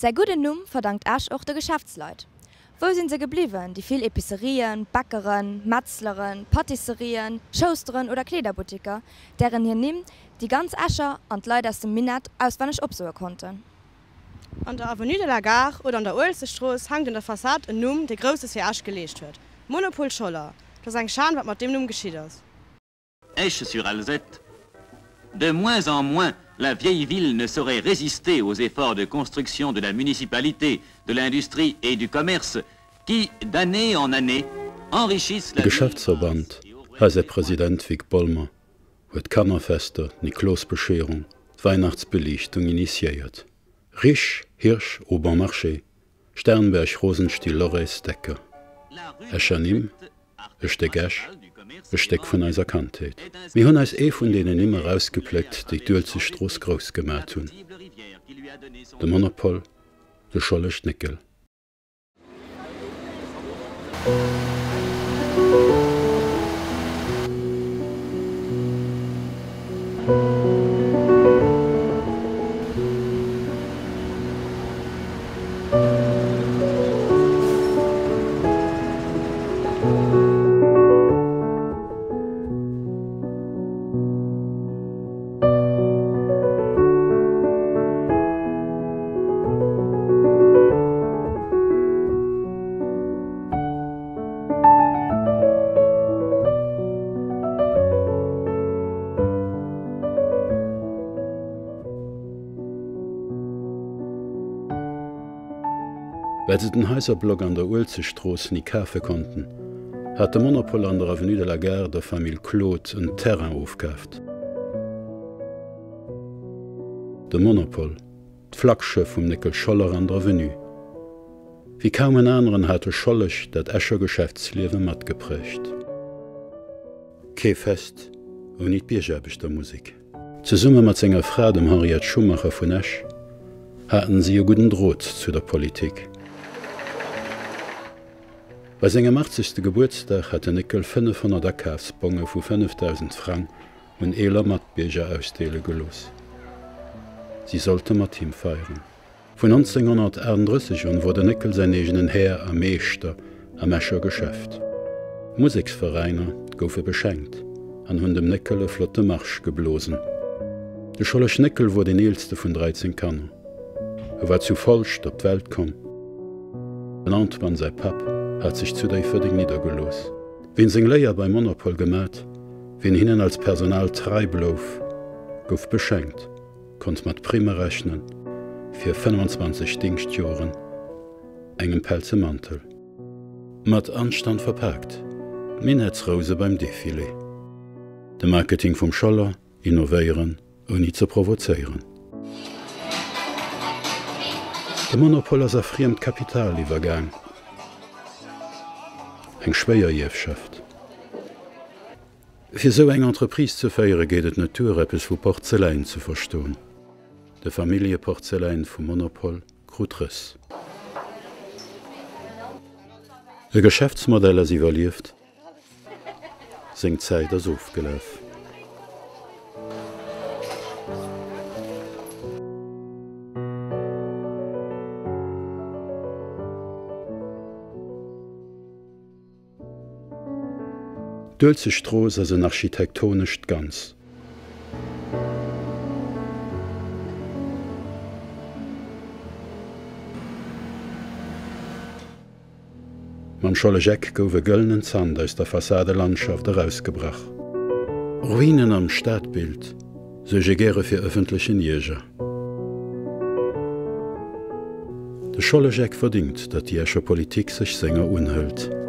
Säi gudden Numm verdankt Esch och de Geschäftsleit. Wou sinn se gebliwwen, déi vill Epicerien, Bäckeren, Metzleren, Patisserien, Schousteren oder Kleederbuttiker, dären hir Nimm déi ganz Escher an d'Leit aus dem Minett auswenneg opsoe konnten? An der Avenue de la Gare oder an der Uelzechtstrooss hänkt un der Fassad en Numm, dee Grousses fir Esch geleescht huet, Monopol Scholler. Et ass eng Schan, wat mat deem Numm geschitt ass. Esch-sur-Alzette. De moins en moins, la vieille ville ne saurait résister aux efforts de construction de la municipalité, de l'industrie et du commerce qui, d'année en année, enrichissent De la ville Geschäftsverband, hei säi President Vic Bolmer, huet d'Kannerfester, d'Niklosbescherung, d'Weihnachtsbeliichtung initiéiert. Risch, Hirsch, Au Bon Marché, Sternberg, Rosenstiel, Lorrays, Decker. Escher Nimm, E Stéck Esch, e Stéck vun eiser Kandheet. Mir hunn eis ee vun deenen Nimm erausgepléckt, déi d'Uelzechtstrooss grouss gemat hunn, de Monopol, de Schollesch Néckel. Well se den Haiserblock an der Uelzechtstrooss ni kafe konnten, hat de Monopol an der Avenue de la Gare der Famill Claude en Terrain ofkaaft. De Monopol, d'Flaggschëff vum Néckel Scholler an der Avenue. Wéi kaum en aneren hat de Scholleg dat Escher Geschäftsliewe matgeprägt. Kee Fest ouni d'Biergaarbechtermusek. Zesumme mat senger Fra, dem Henriette Schumacher vun Esch, haten si e gudden Drot zu der Politik. Bei sengem achtzegste Gebuertsdag hat den Néckel 500 Akafsbonge vu 5.000 Frang un eeler Matbierger ausdeele gelooss. Si sollte mat him feieren. Vun 1938 un wor den Néckel säin eegenen Här a Meeschter am Escher Geschäft. D'Museksveräiner goufe beschenkt an hunn dem Néckel e flotte Marsch geblosen. De Schollesch Néckel wor deen eelste vun 13 Kanner. E war zu Folscht op d'Welt komm. Den Antoine säi Papp hat sech zu Déifferdeng niddergelooss. Ween seng Léier beim Monopol gemat, ween hinnen als Personal trei blouf, gouf beschenkt. Konnt mat Primme rechnen fir 25 Dingschtjoren, engem pelze Mantel. Mat Anstand verpaakt, d'Minettsrouse beim Defilé. De Marketing vum Scholler, innovéieren ouni ze provozéieren. De Monopol ass a friemt Kapital iwwergaang, eng schwéier Ierfschaft. Fir esou eng Entreprise ze féiere geet et net duer, eppes vu Porzeläin ze verstoen. De Familljeporzeläin vum Monopol krut Rëss. E Geschäftsmodell ass iwwerlieft, seng Zäit ass ofgelaf. D'Uelzechtstrooss ass en architektonescht Ganz. Mam Schollesch Eck gouf e gëllenen Zant aus der Fassadelandschaft erausgebrach. Ruinen am Stadbild suerge gäre fir ëffentlechen Ierger. De Schollesch Eck verdingt, datt déi Escher Politik sech senger unhëlt.